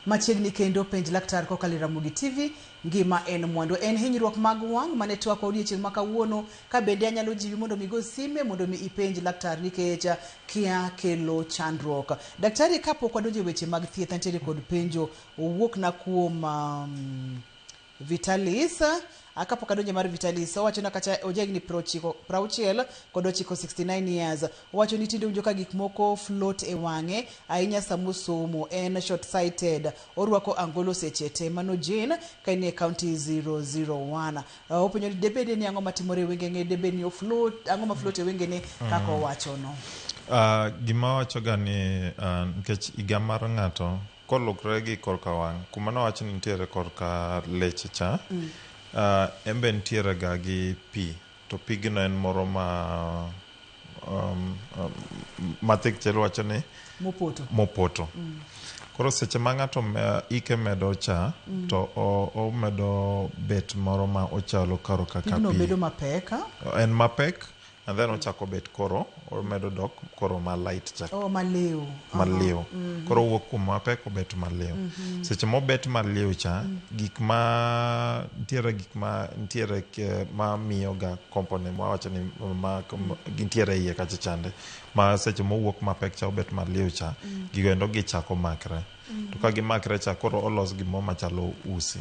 Machiegni kendo penj laktar kokalo e Ramogi TV, ngima en mwandu. En hinyruok mag wang' mane twakwa odiechieng' ma kawuono. Ka bende anyalo jiwi mondo mi go sime mondo mi ipenj laktar nikech kia kelo chandruok. Daktari, kapok wadonjo e weche mag thieth, antiere kod penjo owuok na kuom Vitalis. Kapok adonjo mar Vitalis, owacho na kacha ojahigni 69 69 years. Owacho ni tinde owinjo ka gik moko float e wang'e ahinya sama osomo, en short sighted, orwako angolo seche te. Mano Jane ka en e county 001. Openjo ni debede ni ang'o matimore e wengene, debed ni ofloat, ang'o ma float e wengene kaka owacho no. Gima wacho ga ni nikech higa mar ng'ato kolukre gi korka wang' kuma nowach ni nitiere korka leche cha en be nitiere ga gi pi to pigno en moro ma mathik wacho ni mopoto. Mopoto. Koro seche ma ng'ato ike medo cha to omedo bet moro ma ochalo karo kaka Pigno pi. Bedo mapek. En mapek and then ochako bet koro omedo dok koro ma light cha. Oh, maliw. Maliw. Koro owuok kuom mapek obet maliw. Seche mobet maliw cha, gik ma nitiere, gik ma nitiere ma miyo ga component mawacho ni ma gintiere e iye kacha chande ma seche mowuok mapek cha obet maliw cha, gigo endo gichako makre. To ka gimakre cha koro olos gimoro machalo usi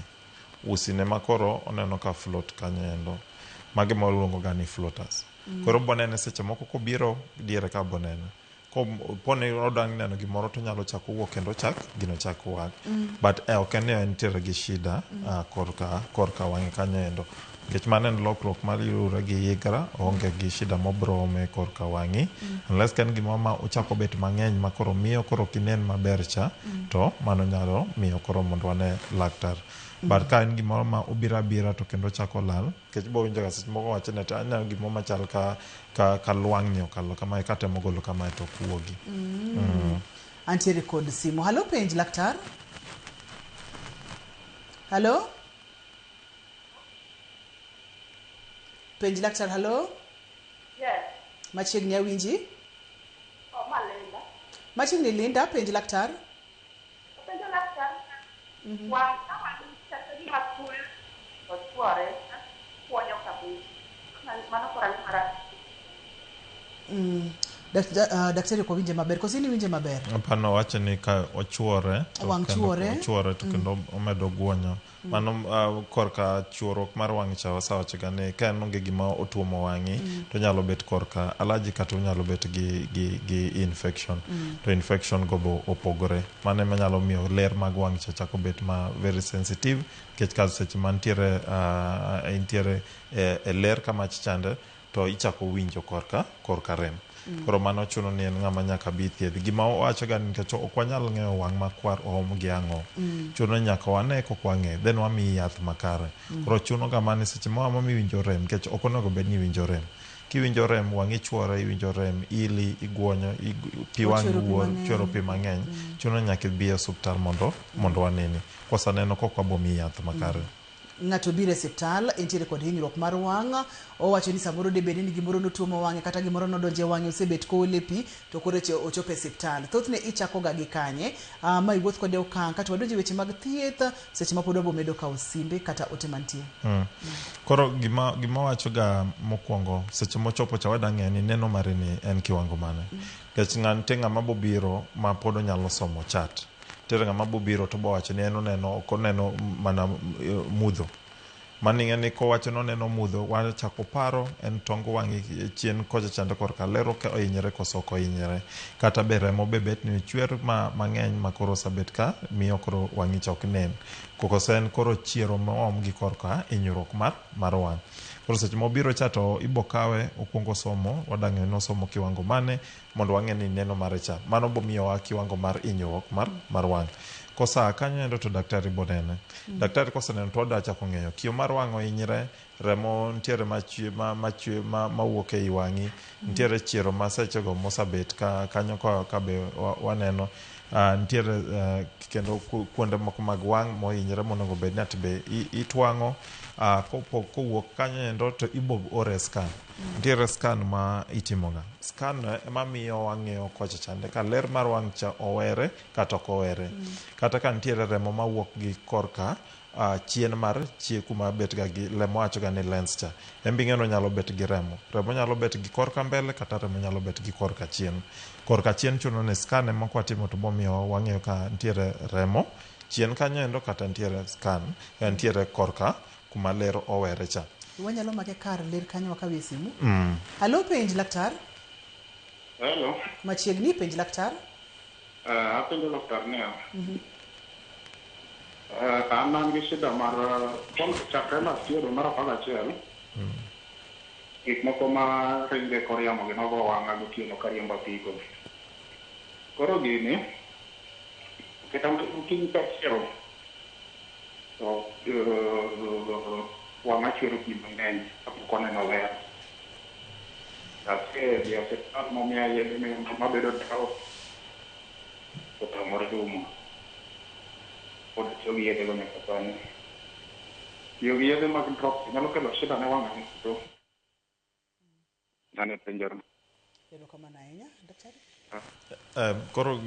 usi ne ma koro oneno ka float kanyo endo, magi ma waluongo ga ni floaters. Koro bonene seche moko kobiro diere ka bonene poni odang' neno gimoro to onyalo chako wuok kendo chak gino chak wang'. But ok en ni entiere gi shida korka wang'e kanyo endo nikech mano en lokruok mar yudore gi higra, oonge gi shida mobro ome korka wang'i unless ka en gimoro ma ochako bet mang'eny ma koro miyo koro ok inen maber cha to mano nyalo miyo koro mondo wane laktar. But ka en gimoro ma obiro abira to kendo chako lal nikech bo winjo ga seche moko wacho ni aneno gimoro machal ka lwang'ni okalo kamae katemo golo kamae to ok wuogi. Antiere kod simu. Halo, penj laktar. Halo? Penj laktar, halo? Yes. Machiegni awinji? Oh, ma Linda. Machiegni Linda, penj laktar. Penjo laktar. Wang' ka wang' chalo gima thuol ochuore, kuonyo kabisa. Mano koro ang'o marach? Daktari ok winje maber. Koso in iwinje maber? Hapana, wacho ni ka ochuore to Wang' kendo chuore. Ochuore to kendo omedo guonyo. Mano korka chuoruok mar wang' cha wasewacho ga ni ka en onge gima otuomo wang'i to nyalo bet korka allergy kata onyalo bet gi infection. To infection go bo opogore. Mano ema nyalo miyo ler mag wang' cha chako bet ma very sensitive nikech ka seche mantiere intiere e ler kamach chande to ichako winjo korka rem. Koro mano chuno ni en ng'ama nyaka bi thiedhi. Gima wawacho ga ni nikech ok wanyal ng'eyo wang' makwar oom gi ang'o. Chuno ni nyaka wane kok wang'e, then wamiyi yath makare. Koro chuno ga mana ni seche moro amora miwinjo rem, nikech ok onego bed ni iwinjo rem. Kiwinjo rem, wang'i chwore, iwinjo rem, ili, iguonyo, pi wang'i Ochwero pi wuor, mang'eny. chwero pi mang'eny. Chuno ni nyaka ibi e osuptal mondo waneni. Kwaseneno kok wabomiyi yath makare. Ng'ato biro e osiptal, entiere kod hinyruok mar wang', owacho ni samoro debed ni gimoro notuomo wang'e kata gimoro nodonjo e wang'e, osebet koole pi to koro ochopo e osiptal. Thothne ichako ga gi kanye? Ma iwuoth kode okang' kato wadonjo e weche mag thieth seche ma pod wabomedo kawo simbe kata ote mantie. Koro gima wacho ga mokwongo seche mochopo cha wada ng'eyo ni neno mare ni en kiwango mane. Nikech nitie ng'ama bobiro ma pod onyalo somo chat. Nitiere ng'ama bobiro to bowacho ni en oneno ok oneno mana mudho. Mano ing'e ni kowacho ni oneno mudho wachako paro en tong wang'e chien kocha chande korka ler ohinyore koso ok ohinyore. Kata be remo be bet ni chwer mang'eny ma koro osebet ka miyo koro wang'i cha ok nen. Koso en koro chiero moom gi korka hinyruok mar wang'. Koro seche mobiro cha to ibo kawe okwongo somo, wada ng'eyo ni osomo kiwango mane mondo wang'e ni neno mare cha. Mano bomiyowa kiwango mar hinyruok mar wang'. Kosa kanyo endo to daktari bonene. Daktari koseneno to wada chako ng'eyo kio mar wang' ohinyre, remo nitiere machwe machwe mawuok ei wang'i, nitiere chiero ma sechego mosabet kanyo ka be waneno. Nitiere kendo kuonde moko mag wang' mohinyre monego bed ni ati be itwang'o. Kowuok kanyo endo to ibo ore scan. Nitiere scan ma itimoga. Scan ema miyo wang'eyo kocha chande ka ler mar wang' cha owere kata ok owere. Kata ka nitiere remo mawuok gi korka chien mar chie kuma bet ga gi lemo wacho ga ni lens cha. En be ing'e ni onyalo bet gi remo. Remo nyalo bet gi korka mbele kata remo nyalo bet gi korka chien. Korka chien chuno ni scan ema kwatimo to bomiyo wang'eyo ka nitiere remo chien kanyo endo kata nitiere scan, nitiere korka kuma ler owere cha. Wanyalo make kar ler kanyo wakawie simu. Halo, penj laktar. Hello. Machiegni, penj laktar. Apenjo laktar niya. An an gi shida mar chakre last year dwe mar 11. Gik moko ma ringo e kor yamo gi nogo wang'a gotieno kariembo apiko. Koro gini kata okinyi kachiewo to wang'a chwero pi mang'eny kapok oneno ler. Asedhi e osiptal momiya yedhe mabedo dawa to otamore rumo. Pod atiyo gi yedhe go nyaka sani. Tiyo gi yedhe mag drops nyalo kelo shida ne wang'a to mano e penjona. Erokamano ahinya, daktari. Koro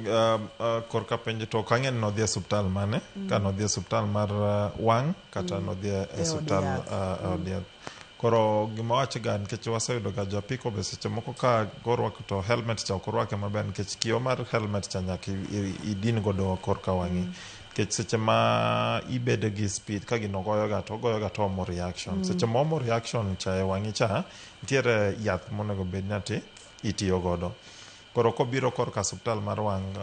korka penjo to ok ang'e ni nodhi e osiptal mane, ka nodhi e osiptal mar wang' kata nodhi e E od osiptal yath. Od yath. Koro gima wacho ga nikech waseyudo ga jo apiko be seche moko ka gorwako to helmet cha ok orwake maber nikech kio mar helmet cha nyaka idin godo korka wang'i. Nikech seche ma ibedo gi speed ka gino goyo ga to ogoyo ga to omo reaction. Seche ma omo reaction cha e wang'i cha, nitiere yath monego bed ni ati itiyo godo. Koro kobiro korka osiptal mar wang',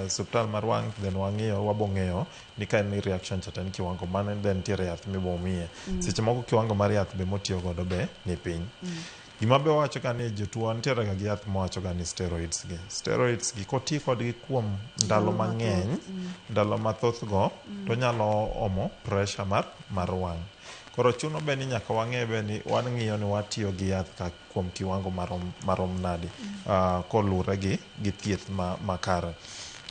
osiptal mar wang' then wang'iyo wabong'eyo ni ka en ni reaction cha to en kiwango mane, then nitiere yath mibomiye. Seche moko kiwango mar yath be motiyo godo be ni piny. Gima be wawacho ga ni jotuo nitiere ga gi yath mawacho ga ni steroids gi. Steroids gi koti kodgi kuom ndalo mang'eny, ndalo mathoth go, to nyalo omo pressure mar wang'. Koro chuno be ni nyaka wang'e be ni wang'iyo ni watiyo gi yath ka kuom kiwango marom nadi, kolure gi thieth makare.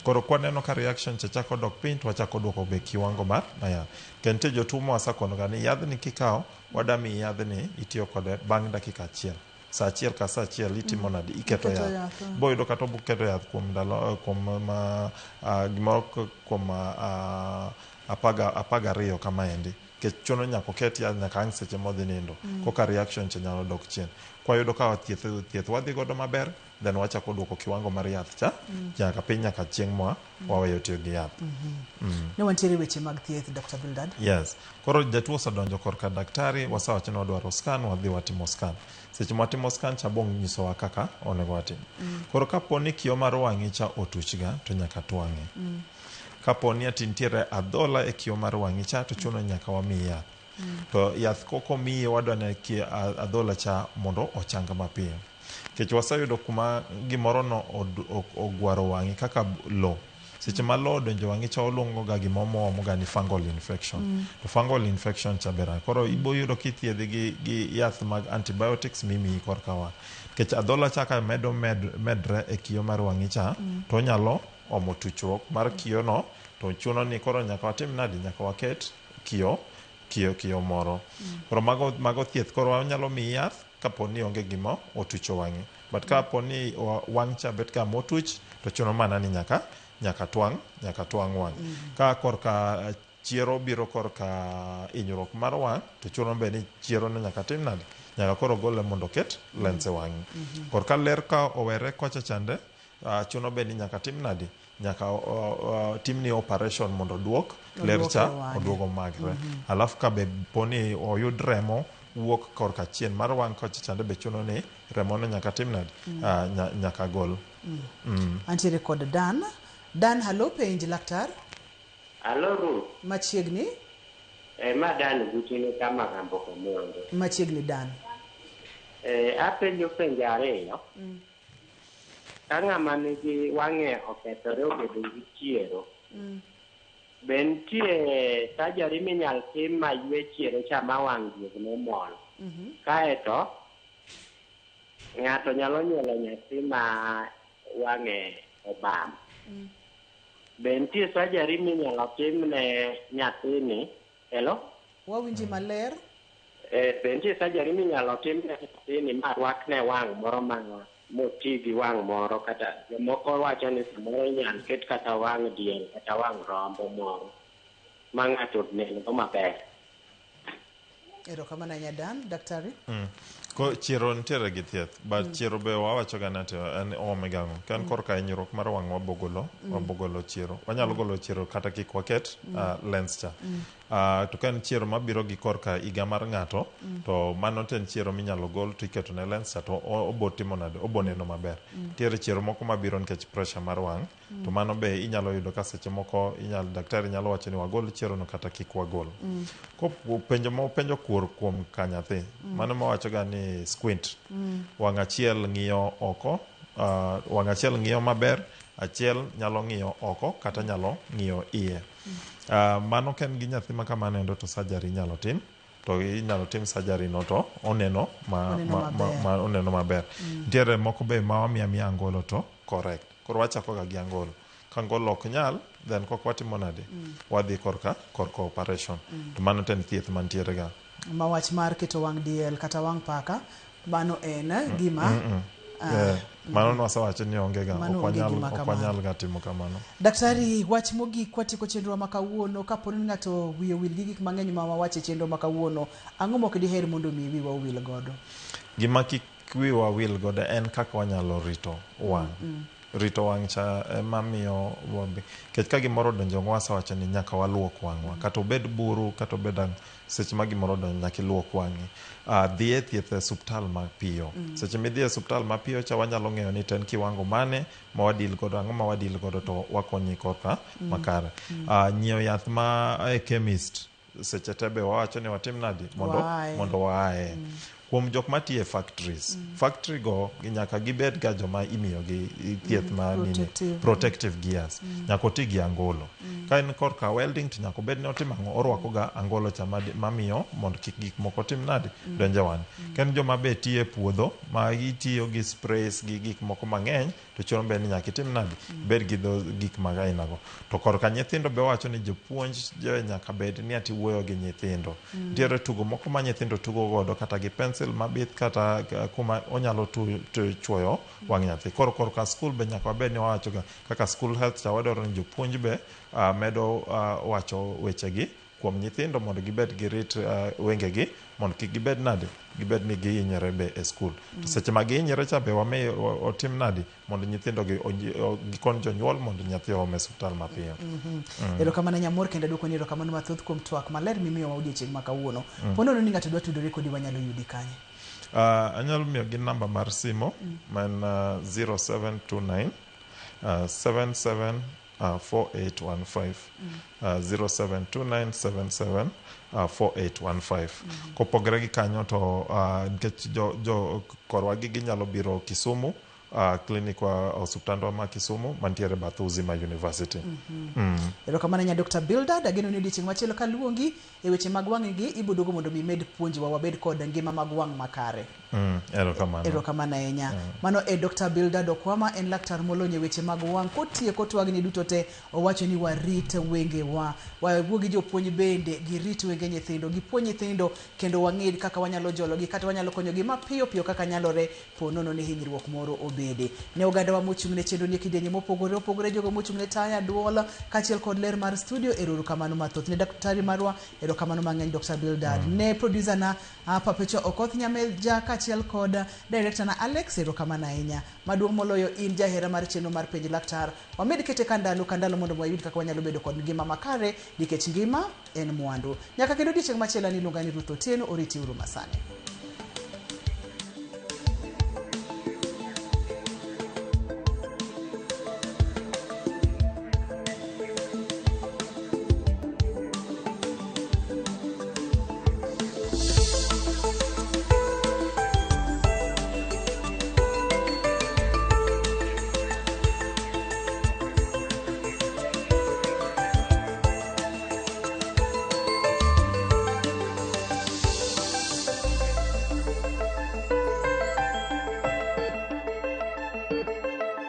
Koro kwaneno ka reaction cha chako dok piny to wachako duoko be kiwango mar yath. Kendo nitie jotuo ma wasekono ga ni yadhni kikawo, wada miyi yadhni itiyo kode bang' dakika achiel. Sa achiel ka sa achiel itimo nade, iketo Iketo yath. yath. Boyudo kata oketo yath kuom ndalo kuom ma gimoro kuom 12 kamaendi. Nikech chuno nyaka oket yath nyaka ang' seche modhi nindo. Koka reaction cha nyalo dok chien. Kwayudo ka thieth wadhi godo maber, then wachako duoko kiwango mar yath cha nyaka piny nyaka chieng' ma waweyo tiyo gi yath. Ne wantiere weche mag thieth, Dr. Bildad. Yes. Koro jatuo osedonjo korka daktari, wasewacho ni wadwaro scan, wadhi watimo scan. Seche ma watimo scan cha bonyisowa kaka onego watim. Koro kapo ni kio mar wang'i cha otuch ga, to nyaka twang'e. Kapo ni ati nitiere adhola e kio mar wang'i cha, to chuno ni nyaka wamiyi yath. To yath kokomiye wadwa ni adhola cha mondo ochang mapiyo. Nikech waseyudo kuma gimoro no ogwaro wang'i kaka lo. Seche ma lo odonjo e wang'i cha oluongo ga gima omo ga ni fungal infection. To fungal infection cha ber. Koro ibo yudo kithiedhi gi yath mag antibiotics mimiyi korka wang'. Nikech adhola cha ka medo medre e kiyo mar wang'i cha, to onyalo omo tuchruok mar kiyo no, to chuno ni koro nyaka watim nadi? Nyaka waket kiyo kiyo kiyo moro. Koro mago thieth. Koro wanyalo miyi yath kapo ni onge gima otucho wang'i. But kapo ni wang' cha bet ga motuch, to chuno mana ni nyaka twang' wang'. Ka korka chiero biro korka hinyruok mar wang', to chuno be ni chiero no nyaka tim nade? Nyaka koro gole mondo oket lens e wang'i. Korka ler ka owere kocha chande, chuno be ni nyaka tim nadi? Nyaka timni operation mondo oduok ler Oduok cha e wang'e. oduog omakre. Alafu ka be poni oyud remo wuok korka chien mar wang' kocha chande be chuno ni remo no nyaka tim nade? Nyaka gol. Antiere kod Dan. Dan, halo, penj laktar. Alo Ruth, Machiegni. Ma Dan Gutine kama Gambo Komondo. Machiegni Dan. Apenjo penjo ariyo. Ka ng'ama nigi wang'e okethore obedo gi chiero, be nitie surgery minyal tim ma ywe chiero cha ma wang' duog normal? Kaeto, ng'ato nyalo nyuolo nyathi ma wang'e obam. Be nitie surgery minyalo tim ne nyathini? Hello? Wawinji maler. Be nitie surgery minyalo tim ne nyathini ma rwakne wang' moro ma moti gi wang' moro, kata jomoko wacho ni samoro inyal ket kata wang' diel kata wang' rombo moro ma ng'ato nen go maber. Erokamano ahinya Dan. Daktari? Ko chiero nitiere gi thieth, but chiero be wawacho ga ni ati en oome gang'o. Ka en korka hinyruok mar wang' wabogolo, wabogolo chiero. Wanyalo golo chiero kata kik waket lens cha. To ka en chiero mabiro gi korka higa mar ng'ato, to mano to en chiero minyalo gol to iketo ne lens cha to obo timo nade? Obo neno maber. Nitiere chiero moko mabiro nikech pressure mar wang', to mano be inyalo yudo ka seche moko inyalo daktari nyalo wacho ni wagol chiero no kata kik wagol. Ko penjo ma penjo kuor kuom ka nyathi, mano mawacho ga ni squint. Wang' achiel ng'iyo oko, wang' achiel ng'iyo maber, achiel nyalo ng'iyo oko kata nyalo ng'iyo iye. Mano ka en gi nyathi ma kamano endo to surgery inyalo tim. To inyalo tim surgery no to oneno ma, Oneno maber. ma oneno maber. Nitiere moko be ma wamiyo amiya angolo to correct. Koro wachako ga gi angolo. Ka angolo ok nyal, then kok watimo nade? Wadhi korka operation. To mano to en thieth mantiere ga. Ma wach mar keto wang' diel kata wang' paka, mano en gima Mano nwasewacho ni onge ga, Mano ok onge wanyal gima ok kamano. wanyal ga timo kamano. Daktari, wach mogik kwatieko chenro ma kawuono, kapo ni ng'ato wiye owil gi gik mang'eny ma wawacho e chenro ma kawuono, ang'o mok diher mondo mi wiwa owil godo? Gima kik wiwa wil godo en kaka wanyalo rito wang'. Rito wang' cha ema miyo nikech ka gimoro odonjo wasewacho ni nyaka waluok wang'wa. Kata obed buru, kata obed ang'o, seche ma gimoro odonjo nyaka iluok wang'i. Dhi e thieth e osuptal mapiyo. Seche midhi e osuptal mapiyo cha wanyalo ng'eyo ni to en kiwango mane ma wadil godo, ang'o ma wadil godo to wakonyi korka makare. Nyiewo yath ma e chemist seche te be wawacho ni watim nadi mondo Waaye. mondo waaye. Kuom jok matiyo e factories, factory go nyaka gibed ga joma imiyo gi thieth ma nini, Protective. protective gears. Nyaka oti gi angolo. Ka en korka welding to nyaka obed ni otimo ang'o, orwako ga angolo cha mamiyo mondo kik gik moko tim nadi, donj e wang'e. Ka en joma be tiyo e puodho ma gitiyo gi sprays gi gik moko mang'eny, to chuno be ni nyaka itim nadi, ibed gi dho gik mag aina go. To korka nyithindo be wacho ni jopuonj jo nyaka bed ni ati wuoyo gi nyithindo. Nitiere tugo moko ma nyithindo tugo godo kata gi pencil mabith kata kuma onyalo chuoyo wang' nyathi. Koro korka school be nyaka wabed ni wawacho ga kaka school health cha wadwaro ni jopuonj be medo wacho wechegi kuom nyithindo mondo gibed gi rit wengegi mondo kik gibed nade, gibed ni gihinyore be e school. To seche ma gihinyore cha be wami otim nadi mondo nyithindo gi gikony jonyuol mondo nyathi oom e osiptal mapiyo. Erokamano Nyamor, kendo aduoko ni erokamano mathoth kuom twak maler mimiyowa odiochieng' ma kawuono. Po nono ni ng'ato dwa tudore kodi, wanyalo yudi kanye? Anyalo miyogi namba mar simo ma en 0729 77 4815. 072977 4815. Kopogore gi kanyo to nikech jo korwa gi ginyalo biro Kisumu, clinic wa, osuptandwa ma Kisumu mantiere bath Uzima University. Erokamano ahinya, Dr. Bildad. Ageno ni odiochieng' machielo kaluongi e weche mag wang' gi iboduogo mondo mi imed puonjwa wabed kod ngima mag wang' makare. Erokamano. Erokamano ahinya. Mano e Dr. Bildad Okwama, en laktar molony e weche mag wang'. Kotieko twagni duto te, owacho ni warit wengewa. Wawuo gi jopuonj bende girit wenge nyithindo, gipuonj nyithindo kendo wang'e kaka wanyalo jologi kata wanyalo konyogi mapiyo piyo kaka nyalore po nono ni hinyruok moro obede. Ne ogandawa mochung' ne chenro ni e kidienje mopogore opogore, jogo mochung' ne taya, duol kaachiel kod ler mar studio, erokamano mathoth. Ne daktari marwa, erokamano mang'eny, Dr. Bildad. Ne producer na Perpetua Okoth Nyameja kaachiel kod director na Alex, erokamano ahinya. Maduong' moloyo, in jahera mar chenro mar Penj Laktar, wamed kete ka ndalo ka ndalo mondo wayud kaka wanyalo bedo kod ngima makare, nikech ngima en mwandu. Nyaka kendo odiochieng' machielo, an iluonga ni Ruth Otieno, oriti uru masani.